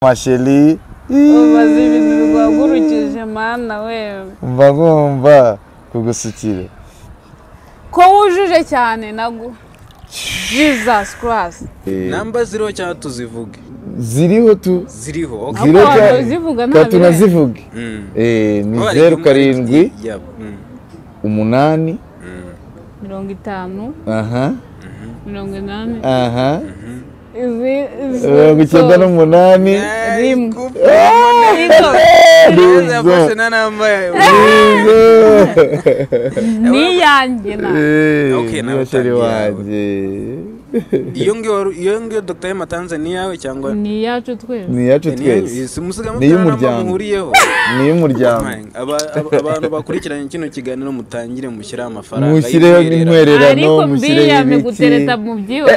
Masheli ubaze ibintu biguhagurukije mana we. Mba ngomba kugusukira. Ko wujuje cyane nago. Jesus Christ. Namba ziriho cyangwa tuzivuge? Ziriho tu. Ziriho. Okay. Zivuga nta tunazivuge. Ni 07 8 50 aha 80 aha izi 98 rimwe. Ni yanjye na. Okay, nawe sheri wanjye. Iyo ngiyo Dr. M Tanzania yawe cyangwa ni yacu twese? Ni yacu twese. Ni y'umuryango. Ni y'umuryango. Abantu bakurikiranye kino kiganiro mutangire mushyire amafaranga. Mushyireho n'intwererano, mushyire ibiki. Gutereta mu byihuse.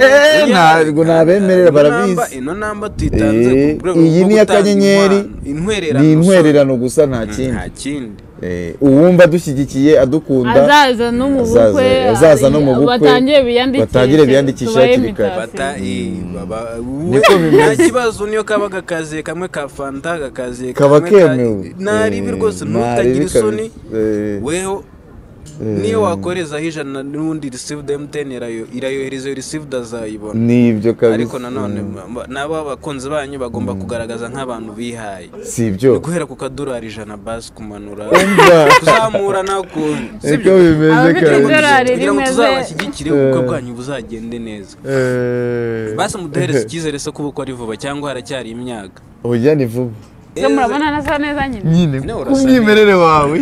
Ntabwo nabemerera barabizi. Ino namba tuyitanze ku rwego. Iyi ni akanyenyeri. Ni intwererano gusa nta kindi. Nta kindi. Uwumva dushyigikiye adukunda azaza no mu bukwe, azaza no mu bukwe, batangire biyandikishe hakiri kare. Nta kibazo niyo kaba gakaziye kamwe ka fanta gakaziye kaba kemewe naribi rwose ntutagire isoni weho niyo wakorezaho 100 n'ubundi received MTN irayohereza iyo received azayibona. Nibyo kabisa. Ariko nanone nabo abakunzi banyu bagomba kugaragaza nk'abantu bihaye. Si ibyo guhera ku kadolari 100 basi kumanura kuzamura nakuntu. Si ibyo bimeze kabisa. Kugira ngo tuzabashyigikire ubukwe bwanyu buzagende neza. Basi muduhereze icyizere se ko ubukwe ari vuba cyangwa haracyari imyaka. Oya ni vuba. Se murabona nasa neza nyine. Nyine ku mwimerere wawe.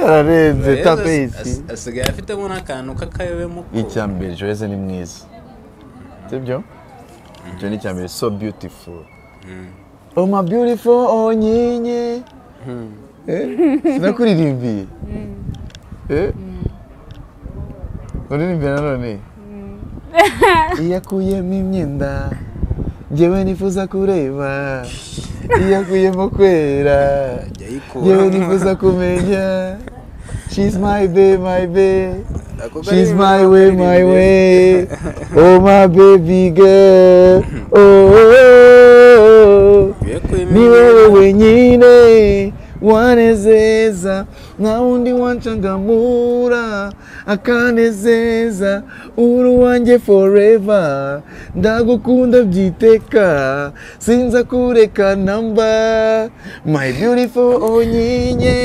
Ararenze tapesi. Asigaye afitemo n'akantu k'akayobemo. Icya mbere Joyce ni mwiza. Sibyo? Icyo ni icya mbere, so beautiful. Oh my beautiful onyinye. Sinakuririmbiye. Uririmbiye nanone? Iyakuyemo imyenda njyewe nifuza kureba, iyakuyemo kwera njyewe nifuza kumenya. She's my babe, my babe. She's my way, my way. Oh my baby girl. Oh, oh, oh. Ni wewe wenyine wanezeza, na undi wanchangamura akanezeza, uru wanjye forever, ndagukunda byiteka, sinza kureka namba, my beautiful onyinye.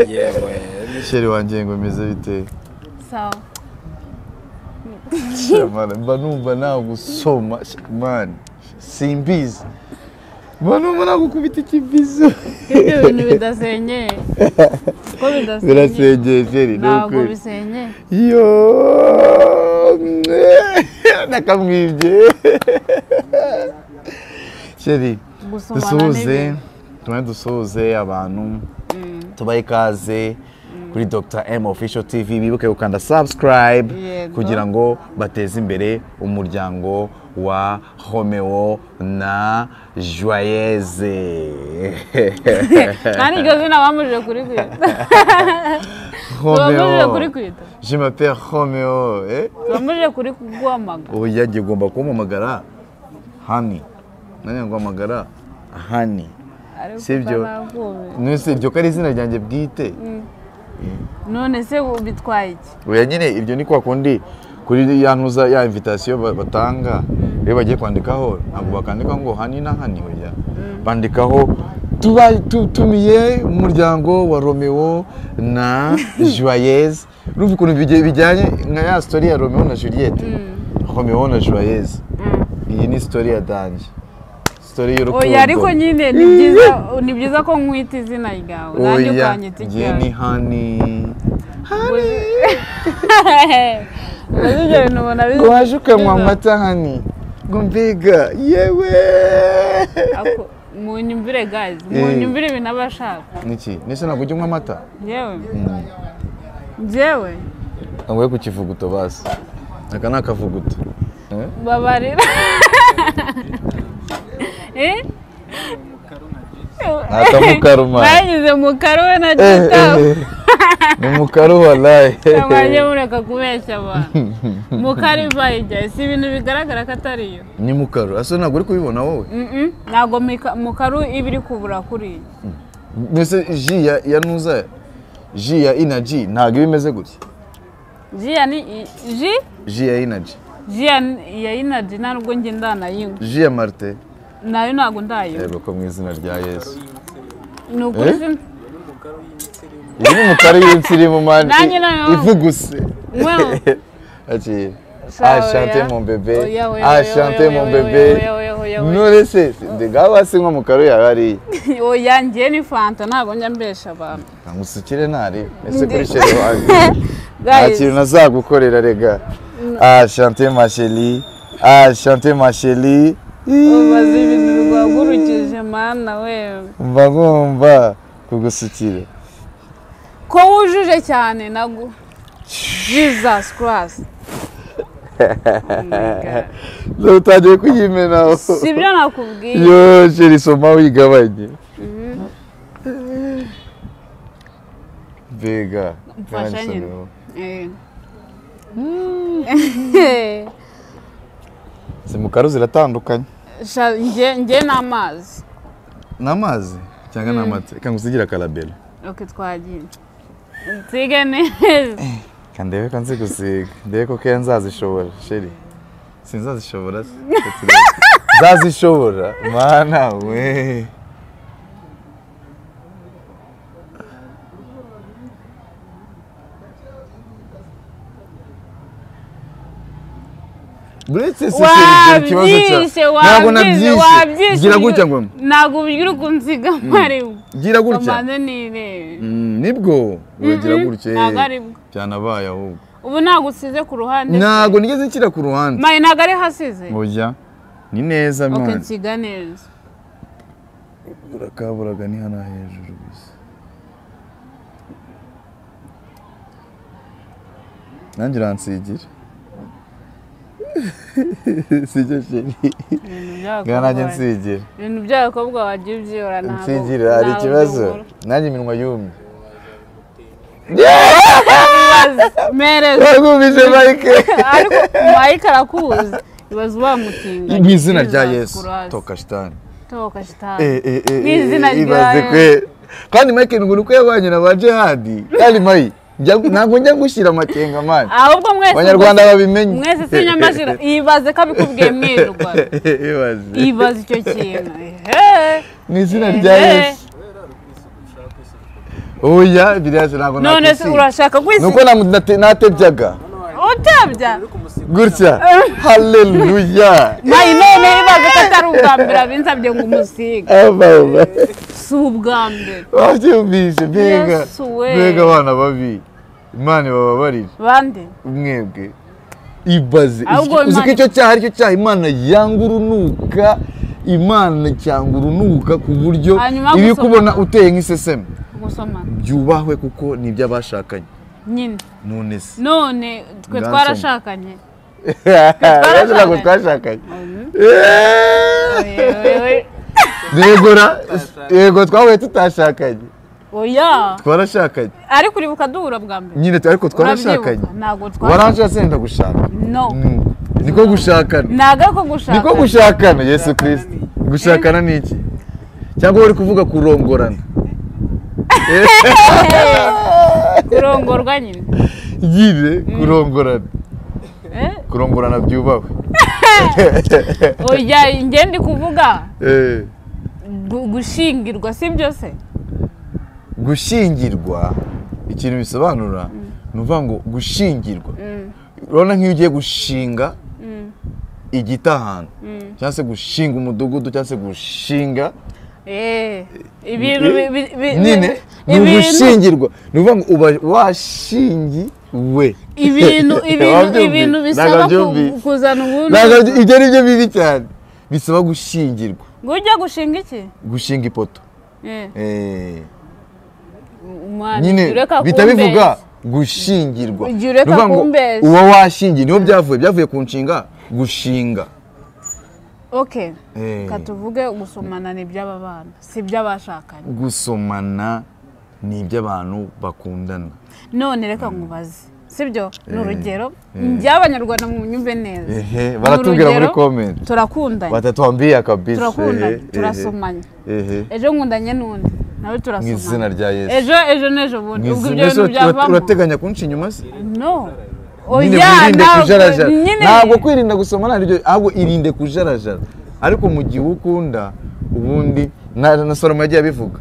Yewe sheri wanjye ngo meze bite? Sawa. Mba numva nagusoma man, simbizi. Mba numva nagukubita ikibizo. Ibyo bintu bidasenyeye. Ko bidasenyeye? Birasenyeye sheri. Ntabwo bisenyeye. Yo nakamwibye. Sheri dusuhuze, dusuhuze abantu. Tubahe ikaze kuri Dr. M Official TV, bibuke gukanda subscribe kugira ngo bateze imbere umuryango wa Romeo na Joyeze. Nani iryo zina bamujije kuri kwita? Bamujije kuri kwita. Je m'appelle Romeo. Bamujije kuri kuguhamagara. Oya ngomba kumuhamagara Hani. Nani nguhamagara Hani. Sibyo. Nese ibyo ko ari izina ryanjye bwite. None se bitwaye iki? Oya nyine ibyo ni kwa kundi kuri ya ntuza ya invitation batanga iyo bagiye kwandikaho ntabwo bakandika ngo Hani na Hani, oya bandikaho tumiye umuryango wa Romeo na Joyeuse. Urumva ukuntu bijyanye nka ya story ya Romeo na Juliette. Romeo na Joyeuse. Iyi ni story ya danje. Oya ariko nyine ni byiza ko nkwita izina ryawe nanjye ukanyita iryawe. Ni Hani. Hani. Waje ukanywa amata Hani. Ngo mbega yewe. Munyumvire guys, munyumvire ibintu aba ashaka. Niki? Nese ntabwo ujya unywa amata? Yewe. Njyewe. Ntabwo ku kivuguto basi. Aka ni akavuguto. Babarira. Akamukaruma. Bagize mukaru we na Gitafu. Ni mukaru wallahi. Mwajye mureka kubeshya abantu. Mukaru bayijya si ibintu bigaragara ko atari yo. Ni mukaru. Asa ntabwo uri kubibona wowe? Ntabwo mukaru iba iri kubura kuri. Mbese ji ya nuza ji ya energy ntabwo iba imeze gutya. Ji ya ni ji? Ji ya energy. Ji ya energy ntabwo njye ndanayinywa. Ji ya Martin. Nayo ntabwo ndayinywa. Yego ko mu izina rya Yesu. Ni ukuri. Iyi ni mukaru y'insirimu mani ivuguse. Ati ah chante mon bébé, ah chante mon bébé. None se ngaho sinywa mukaru yawe hariya. Oya njye ni fanta ntabwo njya mbesha abantu. Nkusukire ntari ese kuri chéri wanjye. Nta kintu nazagukorera rega. Ah chante ma chérie, ah chante ma chérie. Ubaze ibintu biguhagurukije mana we. Mba ngomba kugusukira. Ko wujuje cyane nago. Jesus Christ. Utagiye kuyimena. Sibyo nakubwiye. Yo chérie soma wigabanye. Mbega. Mfasha nyine. Si mukaru ziratandukanye. Njye n'amazi. N'amazi cyangwa n'amata? Reka ngusigire akarabelo. Ok twagiye. Nsige neza. Ndebe ko nzi gusiga. Ndebe ko keya nzazishobora chérie. Sinzazishobora se. Nzazishobora mana we. Buretse se chérie ikibazo cya ntabwo nabyishe. Gira gutya ngo ntabwo ubyira ukunsiga maribwo. Gira gutya. Nibwo uragira gutya. Ntabwo aribwo. Byanabaye ahubwo. Ubu ntabwo usize ku ruhande. Ntabwo nigeze nshyira ku ruhande. Mayi ntabwo ari hasize. Oya ni neza mwana. Ok nsiga neza. Urakaburaga ni hano hejuru gusa. Nanjye uransigira. Sijya chérie. Nanjye nsigira. Ibintu by'abakobwa wagiye ubyihora ntabwo. Nsigira hari ikibazo. Nanjye iminwa yumye. Mereza. Wagumije Mike. Ariko Mike arakuzi. Ibaze wamutinga. Mu izina rya Yesu. Toka shitani. Toka shitani. Mu izina rya Yesu. Kandi Mike ngo nuko yabanye na ba Jihadi. Kandi Mike ntabwo njya gushyira amakenga mani. Ahubwo mwese Abanyarwanda babimenye. Mwese sinyamashira ibaze ko abikubwiye mwirwa. Ibaze. Ibaze icyo kintu. Mu izina rya Yesu. Oya biriya ntabwo nakisiga. None se urashaka kwisiga? Nuko natebyaga. Utebya? Gutya. Haleluya. Mayi none ibaze ko atari ubwa mbere abinsabye ngo umusige. Si ubwa mbere. Wabyumvise mbega. Mbega abana babi. Imana ibababarire. Bande? Mwebwe. Ibaze. Uzi ko icyo cyaha aricyo cyaha Imana yanga urunuka. Imana cyanga urunuka ku buryo ibikubona uteye nk'iseseme. Gusomana. Byubahwe kuko ni iby'abashakanye. Nyine. None se. None twe twarashakanye. Ntabwo twashakanye. Yegora yego twahuye tutashakanye. Oya. Twarashakanye. Ariko uribuka duhura bwa mbere. Nyine ariko twarashakanye. Ntabwo twashakanye. Waranshatse ndagushaka. No. Niko gushakana. Ntabwo ko gushakana. Niko gushakana Yesu Kristo. Gushakana ni iki? Cyangwa uri kuvuga kurongorana? Kurongorwa nyine. Nyine kurongorana. Kurongorana byubahwe. Oya njye ndi kuvuga. Gushingirwa si byo se? Gushingirwa ikintu bisobanura ni uvuga ngo gushingirwa. Urabona nk'iyo ugiye gushinga igiti ahantu cyangwa se gushinga umudugudu cyangwa se gushinga ibintu nyine ni ugushingirwa, ni ukuvuga ngo uba washingiwe ibintu bisaba kuzana ubundi, ibyo ni byo bibi cyane bisaba gushingirwa. Ngo ujya gushinga iki? Gushinga ipoto nyine bita bivuga gushingirwa, uba washingiye, niho byavuye, byavuye ku nshinga gushinga. Okay, katuvuge gusomana ni iby'aba bana si iby'abashakanye. Gusomana Ni iby'abantu bakundana. None reka nkubaze, sibyo? Ni urugero njye abanyarwanda munyumve neza. Ehe, baratubwira muri comment. Turakundanye. Batatwambia kabisa. Turakundanye, turasomanye. Ejo nkundanye n'undi nawe, Mu turasomanye. izina rya Yesu. Ejo, ejo n'ejo bundi, Mu ubwo izina- ibyo bintu byavamo. Urateganya kunca inyuma se? No. Nyine Oya, wirinde ntabwo kujarajara. nyine. Ntabwo kwirinda gusoma ntabyo, ahubwo irinde kujarajara. Ariko mu gihe ukunda, ubundi na Salomo yagiye abivuga,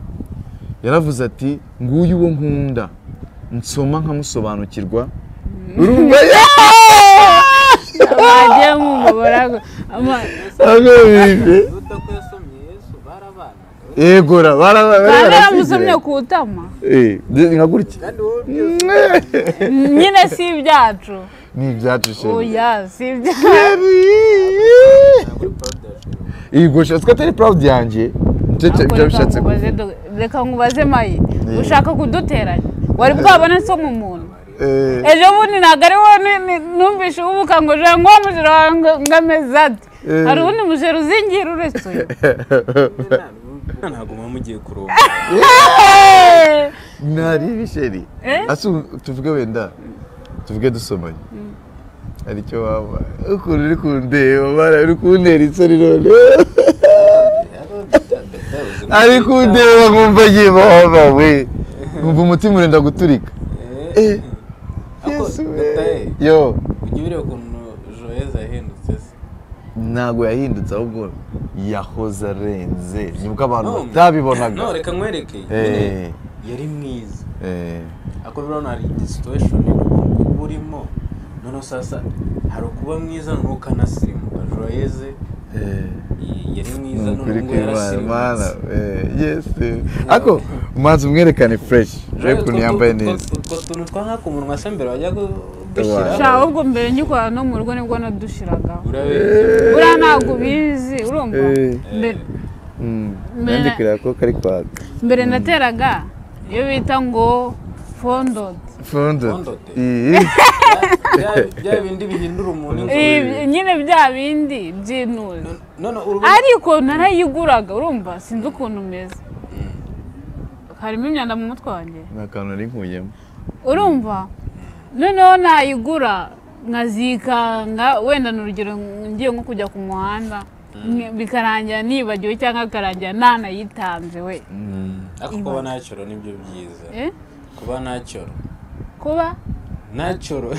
yaravuze ati: "Nguyu uwo nkunda, nsoma nkamusobanukirwa." Urumva? Bagiye mumubora. Abibi. Yuda ko yasomye Yesu barabana. Yegora Kandi yaramusomye ku itama. Eh, nka gutya. Kandi wowe byose Nyine si ibyacu. Ni ibyacu, chérie. Oya, si ibyacu. Ntabwo uri proud ya chérie. Yego, sha, atari proud yanjye. Nicyo Ariko ibyo reka bishatse nkubaze kuvuga. Reka nkubaze mayi, ushaka kuduteranya, wari bwabone nsoma umuntu? Ejo bundi ntabwo ari wowe numvishe ubuka ngo jya ngo mujura wawe ngo ameze ati hari uwundi mujera uzingira uretse uyu? Ntabwo muba mugiye kuronga. Nari ibi, chérie. Eh? Ase ubu tuvuge, wenda tuvuge dusomanye, hari icyo waba ukuntu uri kundeba bara uri kuntera isoni? None ari kundeba nkumva agiye baba we, nkumva umutima urenda guturika. Eh, Yesu we. Dr. Yo. Ujya ureba ukuntu Joyeuse yahindutse se? Ntabwo yahindutse, ahubwo yahoze arenze, nibwo abantu No. batabibonaga. No, reka nkwereke. Eh. Yari mwiza, ariko urabona hari situation uba urimo. Noneho sasa hari ukuba mwiza noneho ukanasirimuka. Joyeuse yari mwiza, Ni none ukuri ubu kw'Imana, Mana, yarasirimutse. Yes. Ariko umuhanzi umwerekane fresh, urebe ukuntu yambaye neza. Utwo tuntu twa nka ku munwa se mbere wajya gushyira? Sha, ahubwo mbere ngikora no mu rugo nibwo nadushiragaho. Urabizi. Buriya ntabwo ubizi, urumva? Eh. Mbere Nandikira ko kari kwaka. Mbere nateraga iyo bita ngo fondant. Fondant. Fondant. Iyi. Bya bindi bihindura umuntu inzobe. Ibi- nyine bya bindi by'intuzi. None urabona Ariko narayiguraga, urumva? Sinzi ukuntu umeze, harimo imyanda mu mutwe wanjye. Ni akantu nari nkuyemo. Urumva, noneho nayigura nkazikanga, wenda ni urugero ngiye nko kujya ku muhanda, bikarangira nibagiwe cyangwa bikarangira nanayitanze we. Ariko kuba natural nibyo byiza. Eh? Kuba natural. Kuba Natural.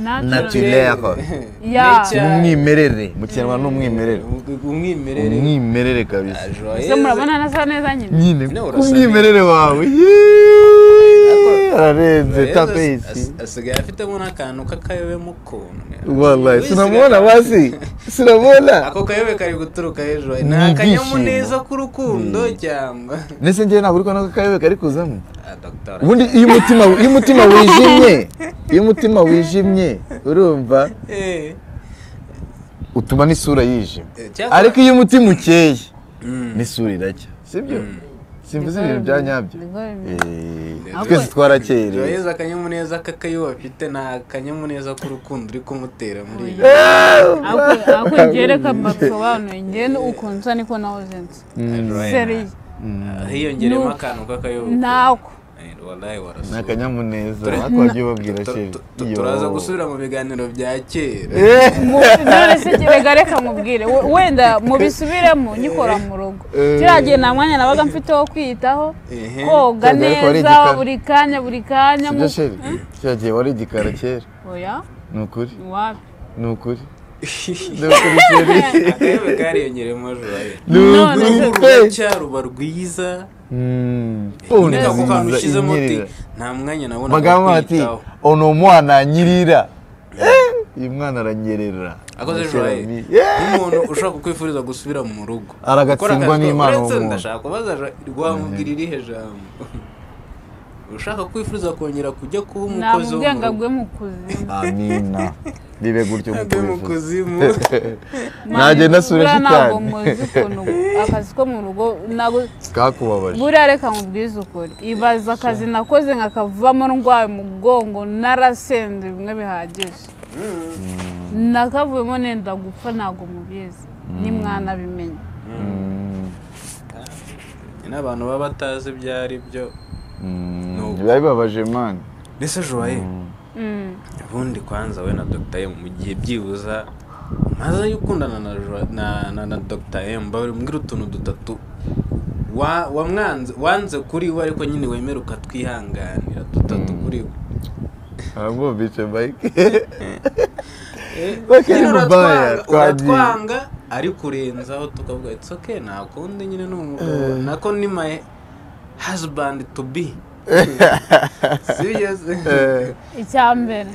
natural. Naturel. Ya. Umwimerere, mu Kinyarwanda ni umwimerere. Umwimerere. Umwimerere kabisa. Ese murabona nasa neza nyine? Nyine. Nyine urasa. Umwimerere wawe. Yeee, ararenze tapesi. Asigaye afitemo n'akantu k'akayobe mu kuntu. Wallahi sinamubona, basi sinamubona. Ako kayobe kari guturuka hejuru. Ni Ni akanyamuneza ibyishimo. k'urukundo cyangwa? Ndetse njyewe ntabwo uri kubona ko akayobe kari kuzamo. Ah, Dr. Ubundi iyo umutima wijimye, iyo umutima wijimye, urumva, utuma n'isura yijima. Ariko iyo umutima ukeye, n'isura iracya, sibyo? Simvuze ibintu bya nyabyo? Niko bimeze. Eh, twese twarakerewe. Joyeuse, akanyamuneza k'akayobe afite ni akanyamuneza k'urukundo uri kumutera muri iyi. Ariko njye reka mbasobanure, njye ukuntu nsa niko nahoze nsa. Sérieux. Hiyongeremo No. akantu k'akayobe. Ntako. Wallahi Ni warasuye. akanyamuneza, ariko wagiye ubabwira, chérie. Turaza gusubira mu biganiro bya kera. None se reka reka nkubwire, wenda mubisubiremo nkikora mu rugo, kiriya gihe nta mwanya nabaga mfite wo kwiyitaho, koga Cyangwa ariko wari neza igikara. buri kanya, buri kanya. Sibyo, chérie? Cya gihe wari igikara kera. Oya. Ni ukuri. Wapi. Ni ukuri, ni ukuri, chérie. Akayobe kariyongeremo, Joyeuse. Ni None ukuri se- pe. Ruracya ruba rwiza. Nyine ako kantu nziza ushyizemo uti inyerera. nta mwanya nabonaga Bagamba bati kwiyitaho. ono mwana anyirira. Eh, uyu mwana aranyerera. Akoze Cherami. Joyeuse, Yeah. nk'umuntu ushaka kukwifuriza gusubira mu rugo, Aragatsindwa gukora akazi n'Imana uretse uwo muntu. ndashaka kubaza wamubwira irihe jambo ushaka kwifuriza kongera kujya kuba umukozi wo Namubwiye mu ngo rugo? agwe mu kuzimu. Amina, bibe gutyo. Agwe mu Mukubivuze. kuzimu. Nagenda asura Buriya ntabwo shitani. muzi ukuntu akazi ko mu rugo ntabwo Kakubabaje. Buriya reka nkubwize ukuri, ibaza akazi nakoze nkakavamo ndwaye umugongo, narasenze bimwe bihagije, nakavuyemo nenda gupfa. Ntabwo mubizi, nimwanabimenya. N'abantu baba batazi ibyo ari byo. Biba bibabaje man. Mbese Joye ubundi kwanza we na Dr. M mu gihe byibuza maze yukundana na Dr. M bari mbwira utuntu dutatu wamwanze wanze kuri we ariko nyine wemera ukatwihanganira dutatu kuri we. Ahubwo bice bike. Uratwanga ariko urenzaho tukavuga it's okay nta kundi nyine ni umugabo nako ni my husband to be. Serious. Icyambere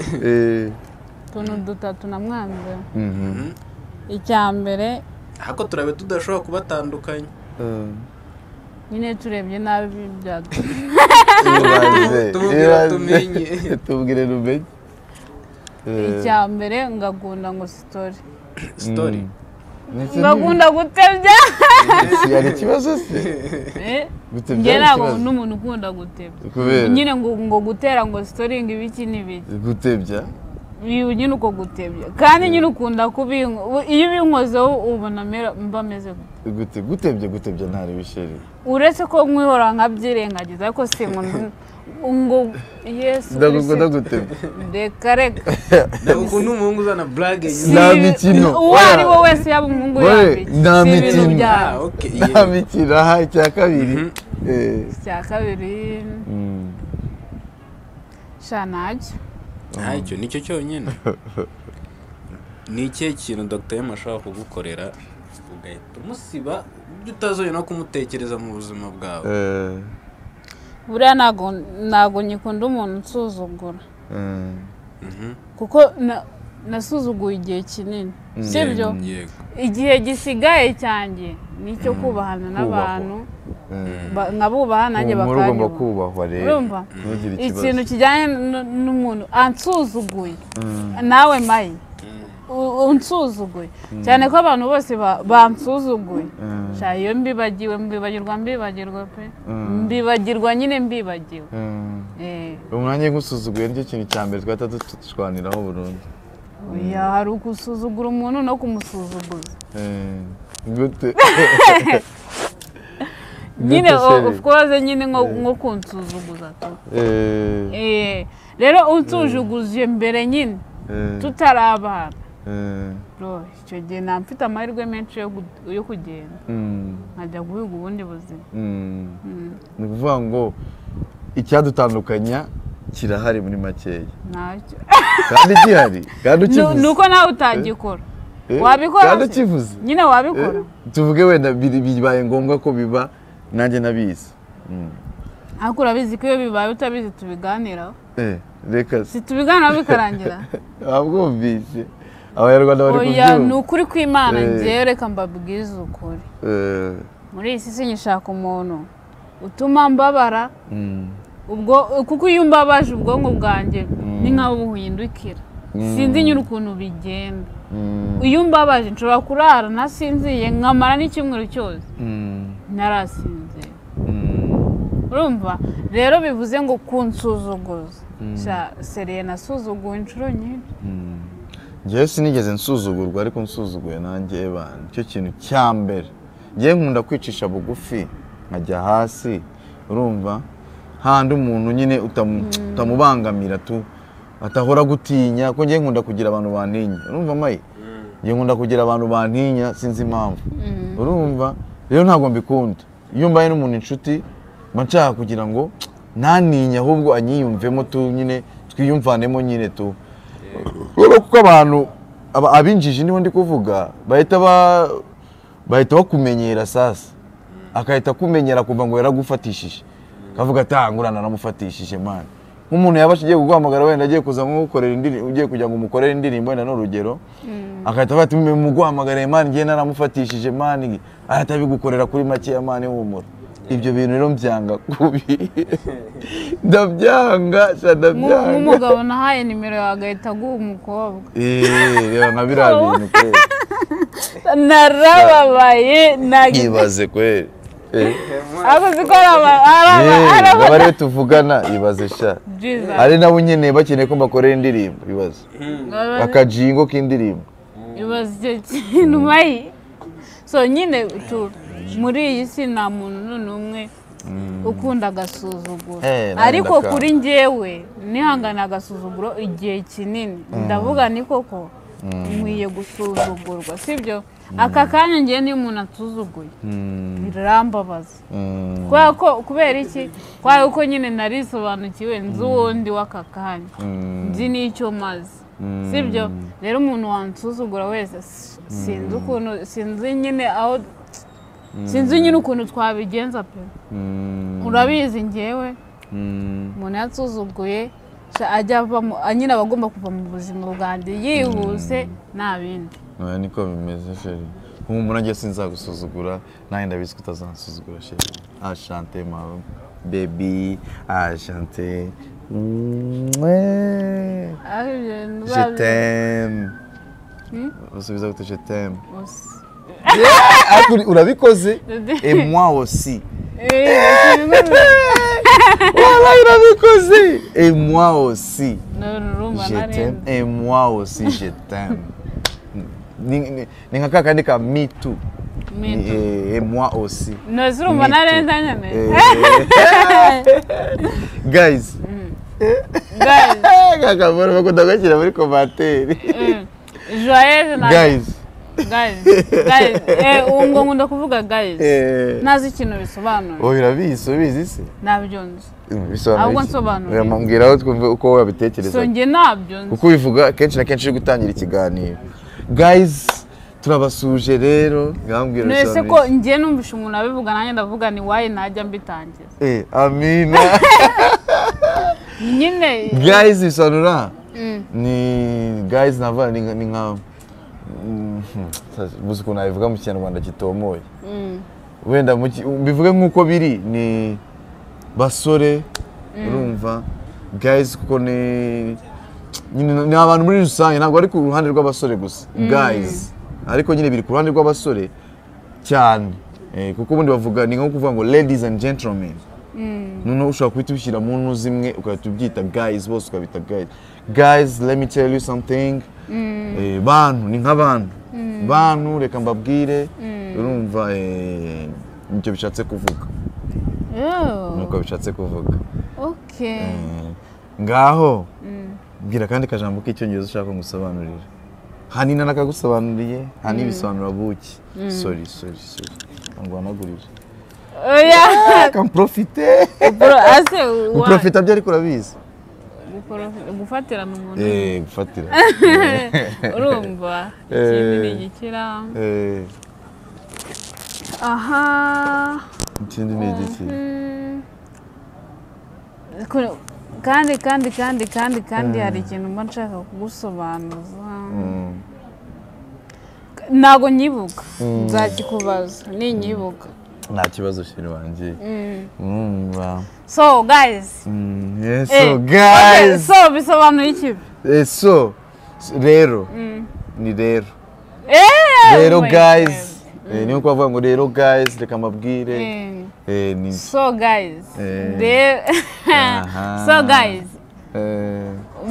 utuntu dutatu namwanze. Icyambere hako turabe tudashobora kubatandukanya nyine turebye nabi byadu tubwire rumenye. Icyambere ngakunda ngo story ngakunda gutebya. Yari ikibazo se? Njye ntabwo n'umuntu ukunda gutebya nyine ngo gutera ngo story ngo ibiki n'ibiki gutebya nyine uko gutebya kandi nyine ukunda kubinko iyo ubinkozeho ubona mba meze gute gutebya ntari bisheri uretse ko nkwihora nkabyirengagiza ariko si ngo Yesu ndagukunda gutebya reka reka ndagukunda umuhungu uzana blague nta mikino uwo ari we wese yaba umuhungu yaba nta mikino nta mikino. Aha icya kabiri icya kabiri sha ntacyo ntacyo nicyo cyonyine. Ni ikihe kintu Dr. M ashobora kugukorera ugahita umusiba ibyo utazongera no kumutekereza mu buzima bwawe? Buriya ntago nyikunda umuntu unsuzugura kuko nasuzuguye igihe kinini sibyo? Igihe gisigaye cyanjye nicyo kubahana n'abantu nkabubaha nanjye bakanyubaha. Urumva ikintu kijyanye n'umuntu ansuzuguye nawe mayi unsuzuguye cyane ko abantu bose bansuzuguye iyo mbibagiwe mbibagirwa pe mbibagirwa nyine mbibagiwe. Umwanya ngusuzuguye nicyo kintu cya mbere twahita dushwaniraho burundu. Oya hari ugusuzugura umuntu no kumusuzuguza. Gute? Nyine of course nyine nko kunsuzuguza tu. Rero unsujuguje mbere nyine tutarabana bro icyo gihe nta mfite amahirwe menshi yo kugenda nkajya guhiga ubundi buzima. Ni ukuvuga ngo icyadutandukanya kirahari muri makeya ntacyo kandi gihari kandi ukivuze ni uko nawe utagikora wabikora kandi ukivuze nyine wabikora tuvuge wenda bibaye ngombwa ko biba nanjye nabizi ariko urabizi ko iyo bibaye utabizi tubiganiraho. Reka si tubiganiraho bikarangira. Wabwumvise abanyarwanda bari kubyumva. Oya ni ukuri kw'Imana njyewe reka mbabwize ukuri. Muri iyi si sinyishaka umuntu utuma mbabara ubwo kuko iyo umbabaje ubwonko bwanjye ni nkaho buhindukira sinzi nyine ukuntu bigenda. Iyo umbabaje nshobora kurara nasinziye nkamara n'icyumweru cyose narasinziye. Urumva rero bivuze ngo kunsuzuguza seriye nasuzuguwe inshuro nyinshi. Njyewe sinigeze nsuzugurwa ariko nsuzuguye nanjye bana icyo kintu cya mbere njyewe nkunda kwicisha bugufi nkajya hasi urumva handi umuntu nyine utamubangamira tu atahora gutinya ko njyewe nkunda kugira abantu bantinya urumva mayi njyewe nkunda kugira abantu bantinya sinzi impamvu urumva rero ntabwo mbikunda iyo mbaye n'umuntu inshuti mba nshaka kugira ngo ntaninye ahubwo anyiyumvemo tu nyine twiyumvanemo nyine tu kuko abantu abinjiji niho ndi kuvuga bahita bakumenyera sasa akahita akumenyera kuva ngo yaragufatishije kavuga ati ngurana naramufatishije man nk'umuntu yaba agiye kuguhamagara wenda agiye kuza nkukorera indirimbo ugiye kugira ngo umukorere indirimbo wenda n'urugero akahita avuga ati muguhamagare man ngiye naramufatishije man ahita abigukorera kuri make ya man humura. Ibyo bintu rero mbyanga kubi ndabyanga ndabyanga. Nk'umugabo nahaye nimero yawe agahita aguha umukobwa reba nka biriya bintu kweli narababaye ibaze kweli ariko siko aba ariwe tuvugana ibaze sha ari nabo nyine bakeneye ko mbakorera indirimbo ibaze akajingo k'indirimbo ibaze icyo kintu mayi so nyine muri iyi si nta muntu n'umwe Ukunda agasuzuguro. Ariko kuri njyewe nihangana agasuzuguro igihe kinini. Ndavuga ni koko nkwiye gusuzugurwa, sibyo? Aka kanya ngiye niyo umuntu atuzuguye birambabaza. Kubera ko kubera iki? Kubera ko nyine narisobanukiwe nzi uwundi w'aka kanya, nzi n'icyo maze, sibyo? Rero umuntu wansuzugura wese sinzi ukuntu, sinzi nyine aho, sinzi nyine ukuntu twabigenza pe. Urabizi njyewe umuntu yatsuzuguye ajya avamo nyine aba agomba kuva mu buzima bwanjye yihuse nta bindi. Oya niko bimeze chérie. Humura njye sinzagusuzugura, nanjye ndabizi ko utazansuzugura chérie. Ashante ma baby, ashante. Je t'aime. Usubiza gute je t'aime? Urabikoze et moi aussi. Voilà, urabikoze et moi aussi. Je t'aime et moi aussi je t'aime. Ni nka kakandi ka me too. Et moi aussi. Nozurumva narenza nyene. Guys. Guys. Kakabora bakunda gashyira muri commentaire. Joyeuse na guys. Guys. Guys. Ngo nkunda kuvuga guys. Nazi ikintu bisobanura. Oh, urabizi, ubizi se? Nabyo nzi. Bisobanura. Ahubwo nsobanura. Urambwira aho twumve uko wabitekereza. So nge nabyo nzi. Kuko ubivuga kenshi na kenshi uri gutangira ikiganiro. Guys, turabasuje rero, ngambwira bisobanura. Nese ko nge numvisha umuntu abivuga nanjye ndavuga ni why najya mbitangiza. Amina. Nyine guys bisobanura. Ni guys nava ni nka buzi ukuntu nabivuga mu Kinyarwanda kitomoye. Wenda bivuge nk'uko biri ni basore, urumva guys kuko ni abantu muri rusange, ntabwo ari ku ruhande rw'abasore gusa guys, ariko nyine biri ku ruhande rw'abasore cyane, kuko ubundi bavuga ni nko kuvuga ngo ladies and gentlemen. Noneho ushobora guhita ubishyira mu ntu zimwe ugahita ubyita guys, bose ukabita guys. Guys, let me tell you something. Bantu ni nk'abantu. Bantu reka mbabwire, urumva nicyo bishatse kuvuga. Nuko bishatse kuvuga. Okay. Ngaho mbwira kandi kajambo k'icyongereza ushaka ngusobanurira. Hanina nakagusobanuriye, hani bisobanura buki. Sorry. Ngwanagurire. Oya, kan profiter. Ase guprofita byo ariko urabizi. Gufatira mu muntu. Gufatira. Urumva ikindi ni igikira. Aha. Ikindi ni igiki? Kandi hari ikintu mba nshaka kugusobanuza. Ntago nyibuka. Nzakikubaza ninyibuka. Nta kibazo shiri wanjye. So guys. So guys. So bisobanuye iki? So rero ni rero. Rero guys. Ni uko bavuga ngo rero guys reka mbabwire. Ni so guys. So guys.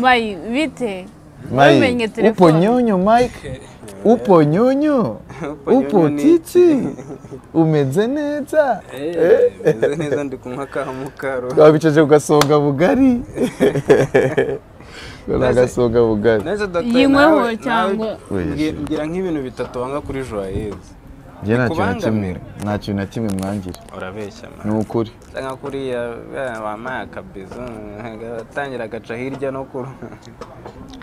Mai bite. Mai upo nyonyo Mike. Upo nyonyo. Upo titi. Umeze neza. Meze neza ndi kunywa ka mukaro. Twabicaje ugasonga bugari. Ugasonga bugari. Neza doctor. Yinyweho cyangwa ngira nk'ibintu bitatu wanga kuri Joyeuse. Nge nta kintu na kimwe mwangira. Urabeshya man. Ni ukuri. Cyangwa kuriya wampaye akabizo atangira agaca hirya no kuru.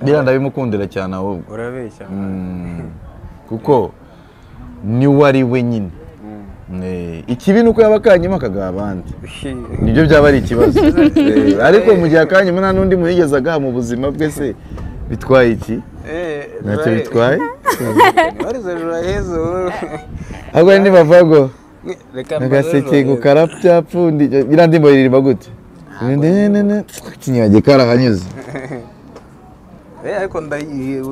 Biriya ndabimukundira cyane ahubwo. Urabeshya man. Kuko ni wari wenyine. Ikibi nuko yaba akanyima akagaha abandi. Nibyo byaba ari ikibazo. Ariko mu gihe akanyima nta n'undi muyigeze agaha mu buzima bwe se bitwaye iki? Ntacyo bitwaye. Ahubwo nibavuga ngo agaseke gukarabya pfundi iriya ndirimbo iririmba gute? Ikinyage karahanyuze. Ariko ndayizi.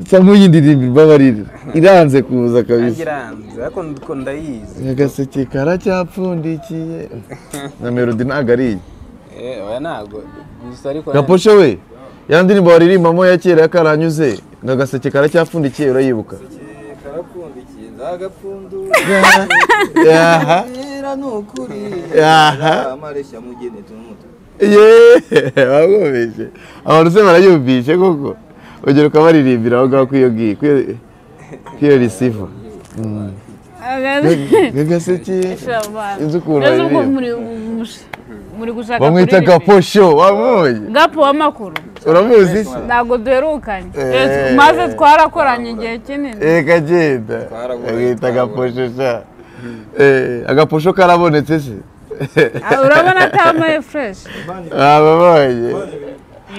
Nsa nk'uyindirimbo imbabarire iranze kuza kabisa. Iranze ariko ndayizi. Agaseke karacyapfundikiye. Na melody ntabwo ari iyi. Oya ntabwo gusa ariko. Gaposhe we. Ya ndirimbo waririmbamo ya kera karanyuze ngo agaseke karacyapfundikiye urayibuka? Karapfundikiye nzagapfundura. Nkundira nukuri. Amareshya mugeni tumutu. Ye, bagombeje. Abantu se barayumvishe koko. Ugera ukabaririmbira aho ngaho kwiyo ngiyo, kwiyo receiver. Gaseke. Inzu ukuntu muri gushaka bamwita Gaposho, wamubonye? Gapo w'amakuru. Uramuzi se? Ntabwo duherukanye. Maze twarakoranye igihe kinini. Kagenda. Bamwita Gaposho sha. Agaposho karabonetse se? Urabona atamaye fresh. Ababonye.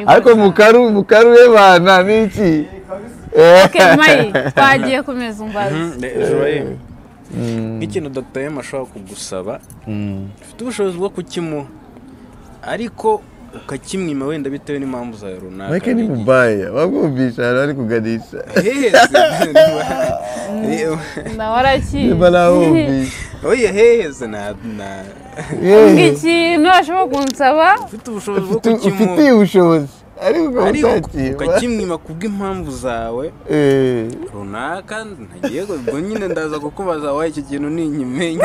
Ariko mukaru bana niki? Okay, Mai, twagiye kumeza umbazi. Joye. Nk'ikintu Dr. M ashobora kugusaba, ufite ubushobozi bwo kukimuha, ariko ukakimwima wenda bitewe n'impamvu zawe runaka. Mike ni mubaya, bagumvisha hano ari kuganisha. Oya heze na ikintu ashobora kunsaba, ufite ubushobozi bwo kukimuha, ufite ubushobozi ariko ukakimwima kubw'impamvu zawe runaka. Ntagiye ubwo nyine ndaza kukubaza waye icyo kintu ninkimenya.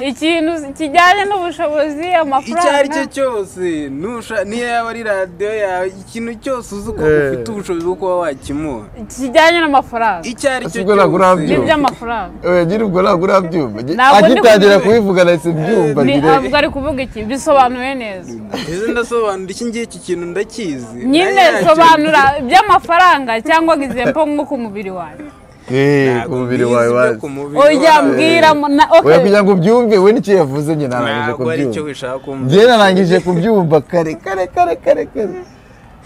Ikintu kijyanye n'ubushobozi, amafaranga, icyo ari cyo cyose, niyo yaba ari radiyo yawe, ikintu cyose uzi ko ufite ubushobozi bwo kuba wakimuha kijyanye n'amafaranga, icyo ari cyo cyose n'iby'amafaranga. Oya nyiri ubwo ntabwo urabyumva, agitangira kubivuga nahise mbyumva. Ntabwo ari kuvuga iki bisobanuye neza. Ese ndasobanura iki ngiki kintu ndakizi nyine, sobanura iby'amafaranga cyangwa example nko ku mubiri wawe. Ku mubiri wawe wazi. Oya mbwira, oya kugira ngo ubyumve we nicyo yavuze, njye narangije kubyumva. Njye narangije kubyumva kare kare kare kare kare.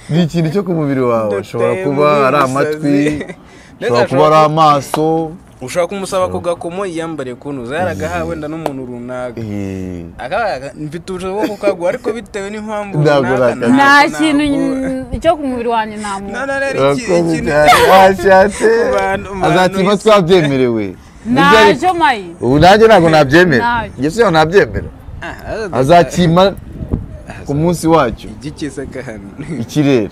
Ni ikintu cyo ku mubiri wawe, ushobora kuba ari amatwi, ushobora kuba ari amaso. Ushobora kumusaba ku gakomo yiyambariye kunuza yaragahawe wenda n'umuntu runaka, mfite ubushobozi bwo kukaguha ariko bitewe n'impamvu runaka nta kintu cyo ku mubiri wanjye namuha. Washatse azakima twabyemerewe. Ntacyo Mayi, ubu nanjye ntabwo nabyemera, njye siyo nabyemera. Azakima ku munsi wacyo ikirere.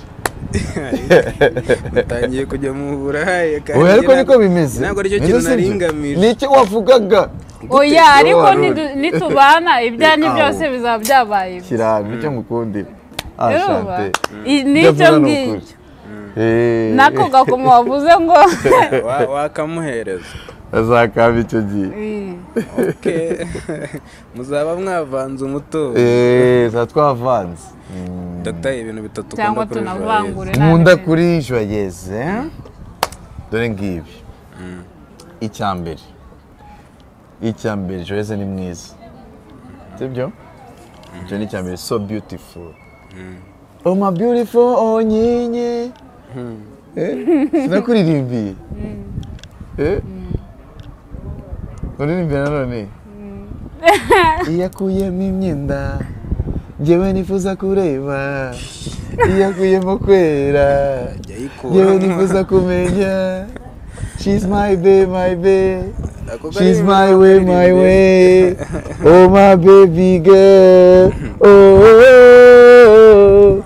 Utangiye kujya mu burayi. Oya ariko niko bimeze. Ntabwo aricyo kintu naringamije. Nicyo wavugaga. Oya ariko nitubana ibyanyu byose bizaba byabaye. Kirano nicyo ngukundira. Ashante. Nicyo ngicyo. Nako gakomo wavuze ngo wakamuhereza. Azakaba icyo gihe. Okay. Muzaba mwavanze umutungo. Za twavanze. Dr. ibintu bitatu ukunda kuri Joyeuse. Nkunda kuri Joyeuse. Dore ngibi. Icyambere. Icyambere Joyeuse ni mwiza. Sibyo? Icyo ni icyambere, so beautiful. Oh my beautiful onyinye. Sinakuririmbiye. Uririmbira nanone. Iyakuyemo imyenda njyewe nifuza kureba, iyakuyemo kwera njyewe nifuza kumenya. She's my babe, my babe. She's my way, my way. Oh my baby girl. Oh, oh, oh.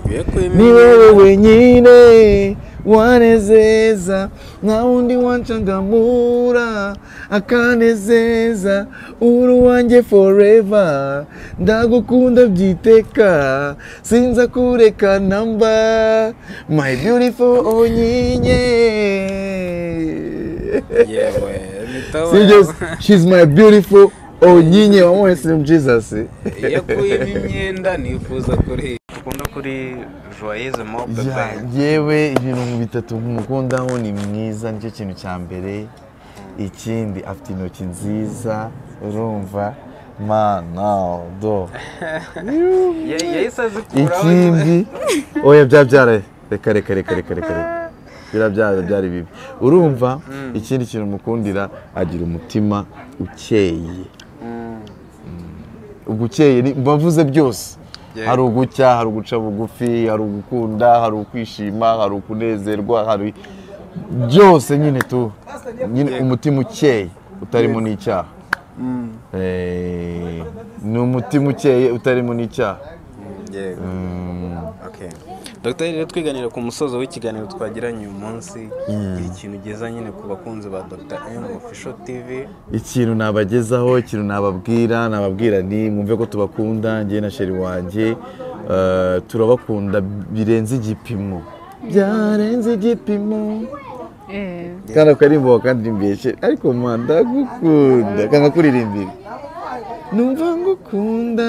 Ni wewe wenyine wanezeza, na undi wanchangamura akanezeza, uru wanjye forever, ndagukunda byiteka, sinza kureka namba, my beautiful onyinye. Yewe, she's my beautiful onyinye. Wamwe Slim Jesus. Yakuyemo imyenda nifuza kuri ukunda kuri Joyeuse Mope. Yewe ibintu bitatu nkukundaho ni mwiza, nicyo kintu cya mbere. Ikindi afite intoki nziza, urumva mana do. Ikindi oya byabyara reka reka reka reka reka birabyara byari bibi. Urumva ikindi kintu mukundira, agira umutima ukeye. Ugukeye mbavuze byose. Hari ugucya, hari uguca bugufi, hari ugukunda, hari ukwishima, hari ukunezerwa, hari byose nyine tu. Nyine umutima ukeye utarimo n'icyaha. Ni umutima ukeye utarimo n'icyaha. Yego. Okay. Dr. Rero twiganira ku musozo w'ikiganiro twagiranye uyu munsi, ikintu ugeza nyine ku bakunzi ba Dr. M Official TV. Ikintu nabagezaho, ikintu nababwira ni mwumve ko tubakunda, njye na sheri wanjye turabakunda birenze igipimo, byarenze igipimo. Kandi akarimbo kandirimbiye ariko manda gukunda kanga kuririmbira numva ngukunda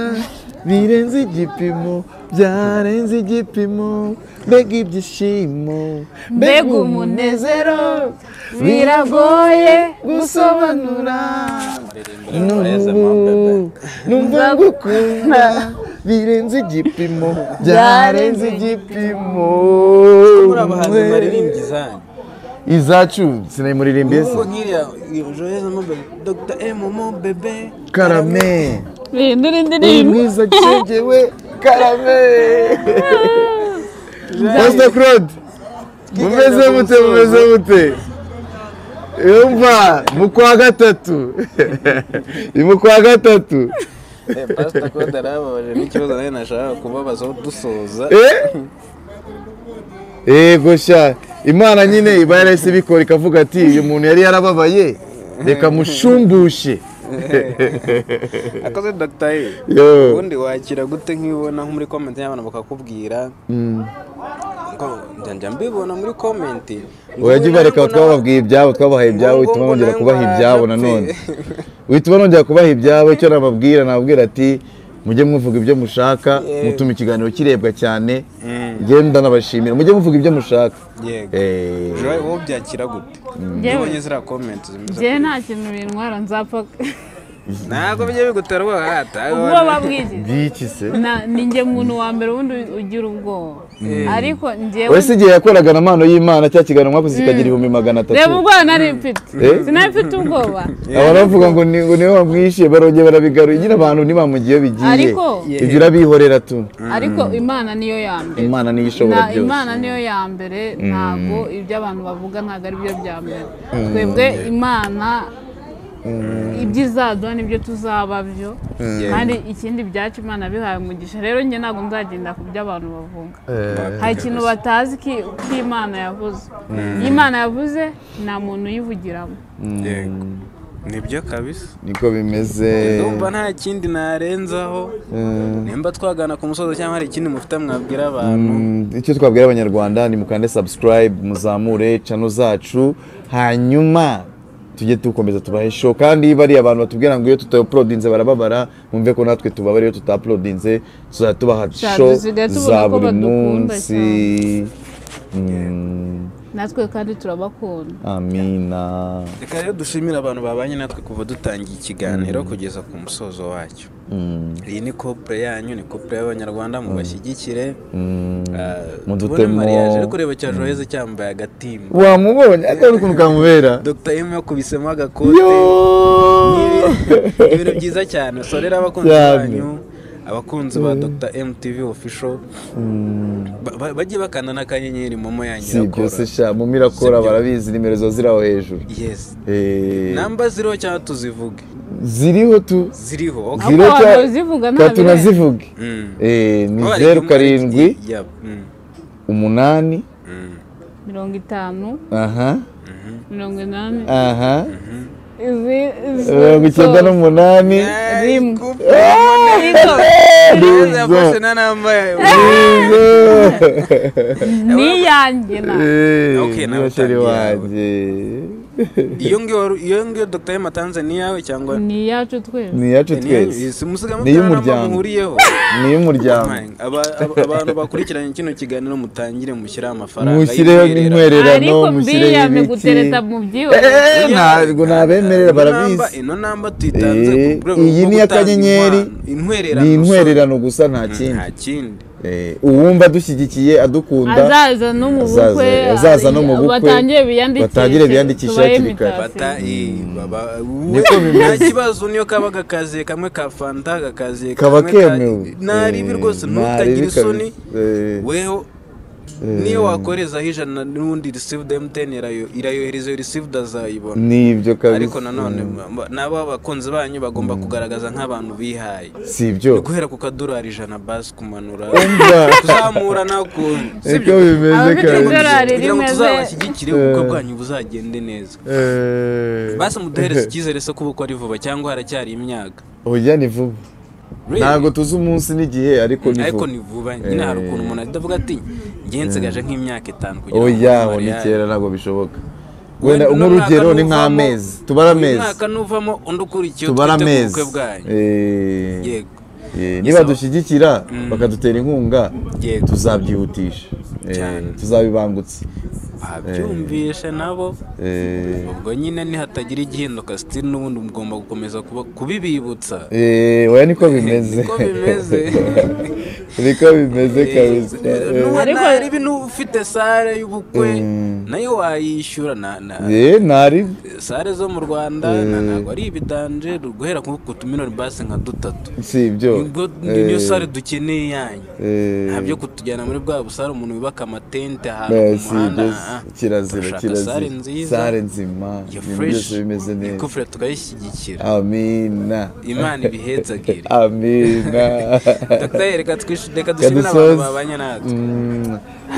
birenze igipimo, byarenze igipimo, mbega ibyishimo, mbega umunezero, biragoye gusobanura. Numva ngukunda birenze igipimo, byarenze igipimo. Muri abahanzi baririmbye izanyu izacu sinayimuririmbiye se Dr. M mon bébé Karame ndiri mwiza cyegewe Karame. Pastor Claude mumeze mute yumva mu kwa gatatu ni mu kwa gatatu. Pastor Claude arababaje n'ikibazo nawe nashaka kubabazaho dusoza. Ego sha Imana nyine iba yarahise ibikora ikavuga ati uyu muntu yari yarababaye reka mushumbushe. Akoze Dr. E ubundi wakira gute nkibona nko muri comment y'abantu bakakubwira ngo njya mbibona muri comment oya bareka twababwiye ibyabo, twabahaye ibyabo, bituma bongera kubaha ibyabo nanone bituma nongera kubaha ibyabo. Icyo nababwira ati mujye muvuga ibyo mushaka, mutuma ikiganiro kirebwa cyane. Genda nabashimira mujye muvuga ibyo mushaka. Yego. Joy wowe byakira gute? Ubonye zira comment zimeze. Je nta kintu bintwara nzapfa. Ntabwo bijye bigutera ubwoba hata. Ubwoba bw'iki? Bw'iki se? Ni njye muntu wa mbere ubundi ugira ubwoba. Ariko njyewe wese igihe yakoraga na mpano y'Imana cya kiganiro mwakoze kikagira 300,000. Reba ubwoba nari mfite. Sinari mfite ubwoba. Abantu bavuga ngo niwe wamwishe barongeye barabigaruye nyine abantu ntibamugiye bigiye. Ibyo urabihorera tu. Ariko Imana niyo ya mbere. Imana niyo ishobora byose. Imana niyo ya mbere, ntabwo ibyo abantu bavuga ntabwo ari byo bya mbere. Twebwe Imana ibyizaduha nibyo tuzaba byo, kandi ikindi byacu Imana bihaye umugisha. Rero njye ntabwo nzagenda ku byo abantu bavuga. Hari ikintu batazi ko Imana yavuze. Imana yavuze nta muntu uyivugiramo. Yego nibyo kabisa, niko bimeze. Ndumva nta kindi narenzaho. Nimba twagana ku musozo cyangwa hari ikindi mufite mwabwira abantu. Icyo twabwira abanyarwanda ni mukande subscribe, muzamure channel zacu, hanyuma tujye tukomeza tubahe show. Kandi bari abantu batubwira ngo iyo tutauploadinze barababara, mumve ko natwe tubabara iyo tutauploadinze, tuzatubaha show za buri munsi. Natwe kandi turabakunda. Amina. Reka rero dushimira abantu babanye natwe kuva dutangiye ikiganiro kugeza ku musozo wacyo. Iyi ni couple yanyu, ni couple y'abanyarwanda, mubashyigikire. Mudutemo mariage ariko reba cya Joyeux cyambaye agatimba. Wamubonye atari ukuntu kamubera. Dr. M yakubisemo agakote. Ibintu byiza cyane. So rero abakunzi banyu, abakunzi ba Dr. M TV Official bajye bakanda n'akanyenyeri momo yanyu irakora. Si byose sha momo irakora, barabizi nimero zo ziraho hejuru. Yes. Namba ziriho cyangwa tuzivuge? Ziriho tu. Ziriho. Okay. Ziriho zivuga nta tunazivuge. Ni 07 8 50 aha 80 aha izi 98 rimwe. Ni yanjye na. Okay, nawe sheri wanjye. Iyo ngiyo Dr. M atanze ni yawe cyangwa ni yacu twese? Ni yacu twese. Ni y'umuryango. Ni y'umuryango. Abantu bakurikiranye kino kiganiro mutangire mushyire amafaranga. Mushyireho n'intwererano, mushyireho ibiki. Gutereta mu byihorere. Ntabwo nabemerera barabizi. Ino namba tuyitanze ku rwego iyi ni akanyenyeri, ni intwererano gusa nta kindi. Nta kindi. Uwumva dushyigikiye adukunda azaza no mu bukwe, azaza no mu bukwe, batangire biyandikishe hakiri kare. Nta kibazo niyo kaba gakaziye kamwe ka fanta gakaziye kaba kemewe naribi rwose, ntukagire isoni weho Niyo wakorezaho 100 n'ubundi received MTN irayohereza, iyo received azayibona. Nibyo kabisa. Ariko nanone nabo abakunzi banyu bagomba kugaragaza nk'abantu bihaye. Si ibyo. Guhera ku kadolari 100 basi kumanura. Umva. Kuzamura nakuntu. Siko bimeze Abafite kabisa. idolari Kugira ngo rimeze. tuzabashyigikire ubukwe bwanyu buzagende neza. Basi muduhereze icyizere se ko ubukwe ari vuba cyangwa haracyari imyaka. Oya ni vuba. Really? Ntabwo tuzi umunsi n'igihe ariko ni Ariko vuba. ni vuba nyine, hari ukuntu umuntu ahita avuga ati njye nsigaje nk'imyaka 5 kugira ngo Oya mbone ni mariage. kera ntabwo bishoboka. Wenda Wenda uno nk'urugero mwaka ni nuvamo, nk'amezi, tubara uyu amezi. mwaka nuvamo undi ukurikiye Tubara twite ku amezi. bukwe bwanyu. Yego. Niba dushyigikira bakadutera inkunga Yego. tuzabyihutisha. Cyane. Tuzabibangutsa. Babyumvishe nabo. Ubwo nyine nihatagira igihinduka still n'ubundi mugomba gukomeza kubibibutsa. Oya niko bimeze. Niko bimeze. Niko bimeze kabisa. Ariko hari ibintu ufite sare y'ubukwe nayo wayishyura na Nari sare zo mu Rwanda ntabwo ari ibidanje, guhera ku tumiliyoni basi nka 3. Si ibyo. Niyo sare dukeneye yanyu. Nta byo kutujyana muri bwa busare umuntu yubaka amatente ahantu ku muhanda. Kirazira, kirazira. Sare nziza. Sare nzima. Byose bimeze neza. Ikufure tukayishyigikira. Amina. Imana ibihezagire. Amina. Dr. Reka dushimire abantu babanye natwe.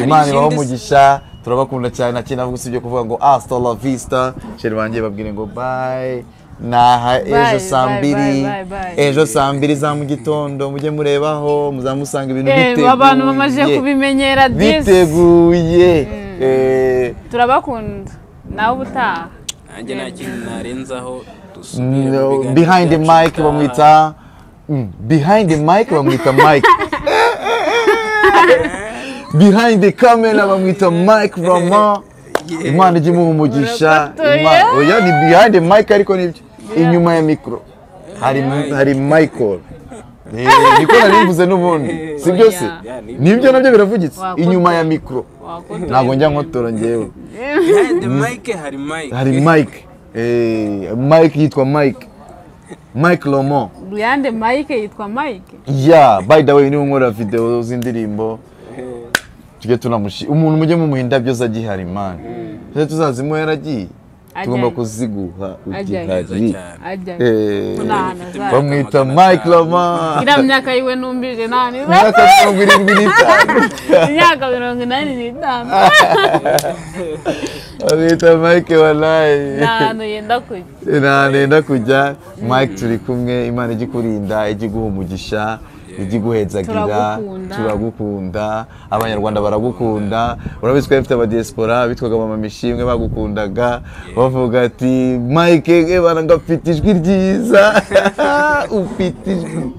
Imana ibahe umugisha, turabakunda cyane. Nta kintu navuga usibye kuvuga ngo hasta la vista. Chéri banjye babwire ngo bye. Naha ejo saa 2, ejo saa 2 za mu gitondo mujye murebaho, muzamusanga ibintu biteguye. Abantu bamaze kubimenyera biteguye. Turabakunda nawe ubutaha. Nanjye nta kintu narenzaho, dusubire mu biganiro. Behind the mic bamwita behind the mic bamwita Mike. Behind the camera bamwita Mike Rama. Imana ijye imuha umugisha. Oya ni behind the mic ariko nibyo inyuma ya micro hari Michael. Niko nari n'ubundi si byo se nibyo nabyo biravugitse inyuma ya micro. Ntabwo njya nkotora njyewe. Behind the mic hari Mike. Hari Mike. Mike yitwa Mike. Mike Lomo. Behind the mic yitwa Mike. Yeah, by the way niwe nkora video z'indirimbo. Tujye tunamushi umuntu mujye mumuha indabyo zagihari man. Tujye tuzazimuha yaragiye. Tugomba kuziguha ugihari. Bamwita Mike Loma. Iriya myaka yiwe numbije nani. Imyaka 75. Imyaka 85. Bamwita Mike wallahi. Nta yenda kujya. Nta yenda kujya. Mike turi kumwe, Imana ijye ikurinda, ijye iguha umugisha. Ijiguhezagira, turagukunda, abanyarwanda baragukunda. Urabizi ko afite aba diaspora bitwaga mama Mishimwe bagukundaga, bavuga ati Mike bana ngafite ijwi ryiza. Ufite ijwi.